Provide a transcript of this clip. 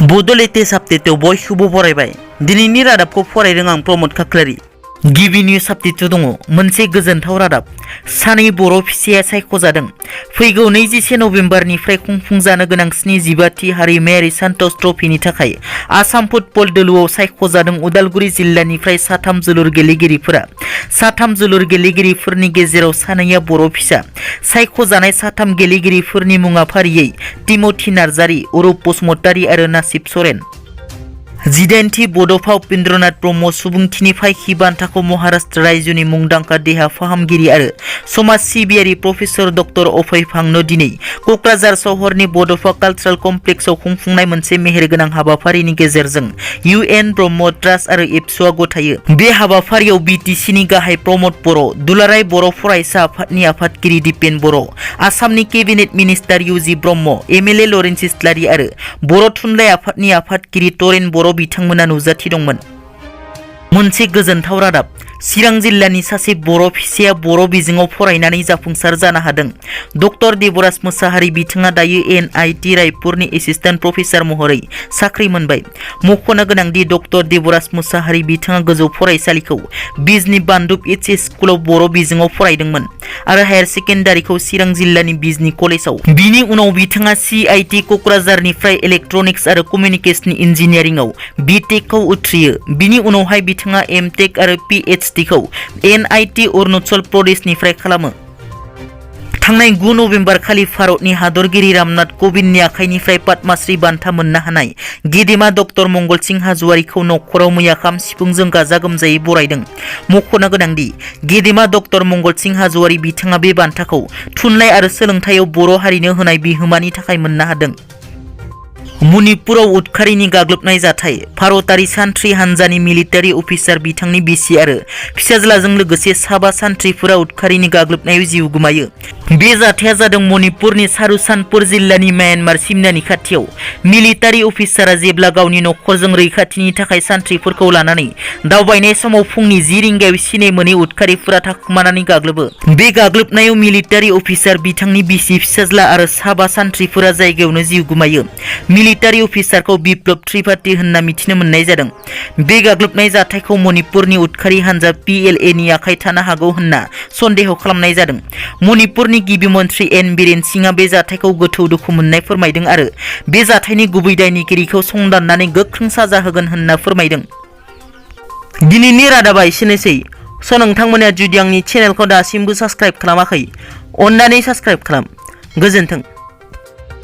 Bodo latest update बयखौबो बरायबाय। दिनैनि रादाबखौ फरायदों आं प्रमोद खाख्लारि। गिबि निउज आपडेट दङ मोनसे गोजोनथाव रादाब। सानै बर' फिसाया सायख'जादों। फैगौ 21 नभेम्बरनिफ्राय खुंफुंजानो गोनां 75थि हारिमायारि सान्टोस ट्रफिनि थाखाय आसाम फुटबल दोलोआव सायख'जादों उदालगुरि जिल्लानिफ्राय साथाम जोलुर गेलेगिरिफोरा। साथाम जोलुर गेलेगिरिफोरनि गेजेराव सानैया बर' फिसा। सायख'जानाय साथाम गेलेगिरिफोरनि मुङा फारियै टिमथि नार्जारि, अरुप बसुमतारि आरो नासिब सरेन। 18थि बड'फा उपेन्द्रनाथ ब्रह्म सुबुंथिनि फायखि बान्थाखौ महाराष्ट्र रायजोनि मुंदांखा देहा फाहामगिरि आरो समाज सिबियारि प्रफेसर डक्टर अभय फांनो दिनै क'क्राझार सहरनि बड'फा कालचारेल कमप्लेक्सआव खुंफुंनाय मोनसे मेहेरगोनां हाबाफारिनि गेजेरजों UN ब्रह्म ट्रास्ट आरो एबसुआ गथायो। बे हाबाफारियाव BTCनि गाहाय प्रमद बर', दुलाराय बर' फरायसा आफादनि आफादगिरि दिपेन बर', आसामनि cabinet minister UG Brahma, MLA Lawrence Islary आरो बर' थुनलाइ आफादनि आफादगिरि तरेन बर' बिथांमोना नुजाथि दंमोन। मोनसे गोजोनथाव रादाब। चिरां जिल्लानि सासे बर' फिसाया बर' बिजोङाव फरायनानै जाफुंसार जानो हादों। डक्टर देबराज मोसाहारि बिथाङा दायो NIT रायपुरनि एसिस्टेन्ट प्रफेसार महरै साख्रि मोनबाय। मख'नो गोनांदि डक्टर देबराज मोसाहारि बिथाङा गोजौ फरायसालिखौ बिजनि बान्दुप HS स्कुलाव बर' बिजोङाव फरायदोंमोन आरो हायार सेकेन्डारिखौ चिरां जिल्लानि बिजनि कलेजाव। बिनि उनाव बिथाङा CIT क'क्राझारनिफ्राय इलेक्ट्रनिक्स आरो कमिउनिकेशन इन्जिनियारिंआव BTech खौ उथ्रियो। बिनि उनावहाय बिथाङा MTech आरो PhD खौ NIT अरुणाचल प्रदेशनिफ्राय खालामो। थांनाय 9 नभेम्बर खालि भारतनि हादरगिरि रामनाथ क'विन्दनि आखाइनिफ्राय पद्मश्री बान्था मोननो हानाय गेदेमा डक्टर मंगल सिंह हाज'वारिखौ नखराव मैया खाम सिफुंजों गाजा गोमजायै बरायदों। मख'नो गोनांदि गेदेमा डक्टर मंगल सिंह हाज'वारि बिथाङा बे बान्थाखौ थुनलाइ आरो सोलोंथायाव बर' हारिनो होनाय बिहोमानि थाखाय मोननो हादों। मणिपुराव उदखारिनि गाग्लोबनाय जाथाय। भारतारि सान्थ्रि हान्जानि मिलिटारि अफिसार बिथांनि बिसि आरो फिसाज्लाजों लोगोसे 7 सान्थ्रिफोरा उदखारिनि गाग्लोबनायाव जिउ गोमायो। बे जाथाया जादों मणिपुरनि सारुसानपुर जिल्लानि म्यानमार सिमनानि खाथियाव। मिलिटारि अफिसारा जेब्ला गावनि नखरजों रैखाथिनि थाखाय सान्थ्रिफोरखौ लानानै दावबायनाय समाव फुंनि 10 रिंगायाव सिनाय मोनै उदखारिफोरा थाखुमानानै गाग्लोबो। बे गाग्लोबनायाव मिलिटारि अफिसार, बिथांनि बिसि, फिसाज्ला आरो 7 सान्थ्रिफोरा जायगायावनो जिउ गोमायो। मिलिटारि अफिसारखौ बिप्लब त्रिपाठी होनना मिथिनो मोननाय जादों। बे गाग्लोबनाय जाथायखौ मणिपुरनि उदखारि हान्जा PLA नि आखाइ थानो हागौ होनना सन्देह खालामनाय जादों। मणिपुरनि गिबि मन्थ्रि N बीरेन सिंहआ बे जाथायखौ गोथौ दुखु मोननाय फोरमायदों आरो बे जाथायनि गुबै दायनिगिरिखौ संदाननानै गोख्रों साजा होगोन होनना फोरमायदों। दिनैनि रादाबा एसेनोसै। नोंथांमोना जुदि आंनि चेनेलखौ दासिमबो साबस्क्राइब खालामाखै, अन्नानै साबस्क्राइब खालाम। गोजोन्थों।